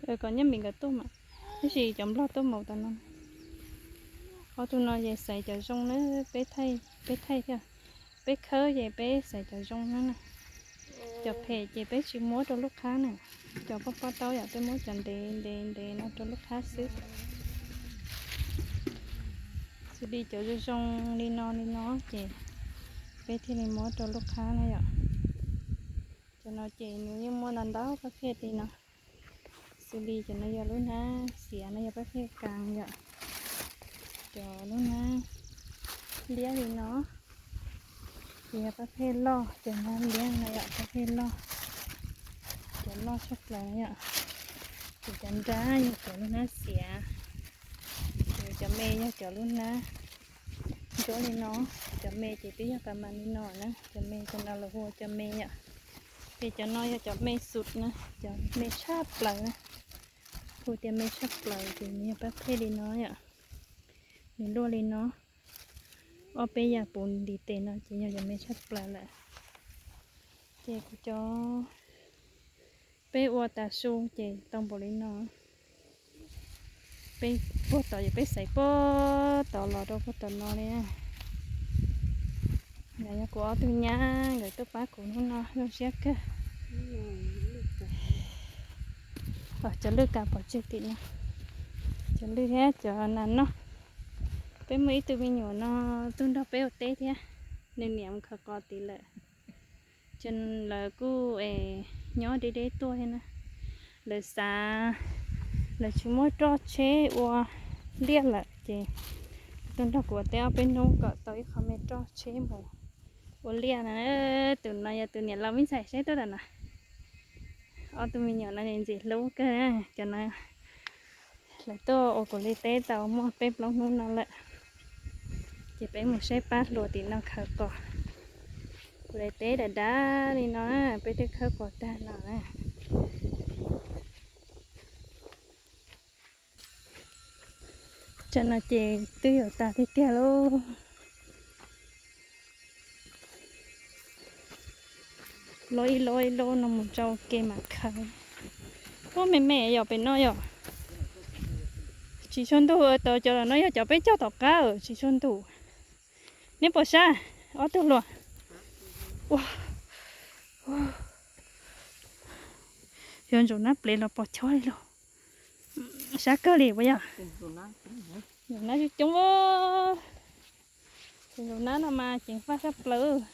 Kom Nyiaj Mim nkawd tuaj mas, tab sis cov nplog tuaj mus tom no. Ob tug no ces xaiv cov zoo na, peb thaij thiab. Peb khawb ces peb xaiv cov zoo na. Cov phem ces peb tsis muab rau lub qhab na. Cov poj pob taub yom, peb muab cov ntev ntev ntev no rau lub qhab xwb. Xws li cov zoo zoo li no li no ces peb thiaj li muab rau lub qhab na yom. Cov no ces nws yeej muaj ntau ntau pab phej li no. Xws li cov no yog lub hnab xiav no yog pab phej kas yom. Cov lub hnab liab li no ces yog pab phej loj, cov hnab liab no yog pab phej loj. Cov loj tshaj plaws yom. Ces cov nrab yog cov lub hnab xiav. Ces cov me yog cov lub hnab ntsuab li no. Cov me ces twb yog pas mas li no na, cov me cov no lawv hu ua cov me yom. Ces cov no yog cov me xus na, cov me tshaj plaws na. Hu tias me tshaj plaws ces nws yog pab phej li no yom. Nws luaj li no, ob peb yam puv ntiv tes no ces yog cov me tshaj plaws lawm. Ces kuv cov, peb ua tas su ces tau npaum li no. Peb puag tod ces peb xaiv puag tod los rau puag tom no li. Nkawd yog kuv ob tug nyab, nkawd tuaj pab kuv hnub no zoo siab kawg. Cov lwj kas pov tseg tim no, cov lwj thiab cov nas noj. Peb muaj ib tug me nyuam no tuaj nrog peb ua teb thiab, nws niam mus khaws qos tid lawm. Ces lawv kuj es nyob deb deb tuaj thiab na. Lawv xav, lawv tsis muaj roj tsheb ua liaj lawm ces tuaj nrog kuv ua teb ob peb hnub kom tau ib qho me roj tsheb mus ua liaj na. Tus no yog tus niam laus me ntxhais saib tuaj tam no. Ob tug me nyuam no ntxim hlub kawg, cov no lawv tuaj ua kuv li teb tau muaj peb plaub hnub no lawm. Ces peb mus saib pab hluas tim no khaws qos. Kuv li teb dav dav li no, peb twb khawb qos tag no na. Tam no ces twb yuav tas tiag tiag lauj. Lub ib lub ib lub no mus rau ke mam khaws. Ub, me me yog pem no yom. Tsis tshua ntuj, tau cov no yog cov peb cog tom qab, tsis tshua ntuj. Neb puas sab, ob tug hluas? Xyov ntsaum nab plev los pos chob li lauj. Sab kawg li puas yog? Ntsaum nab coob coob, ntsaum nab no mas ceev faj sab plaws.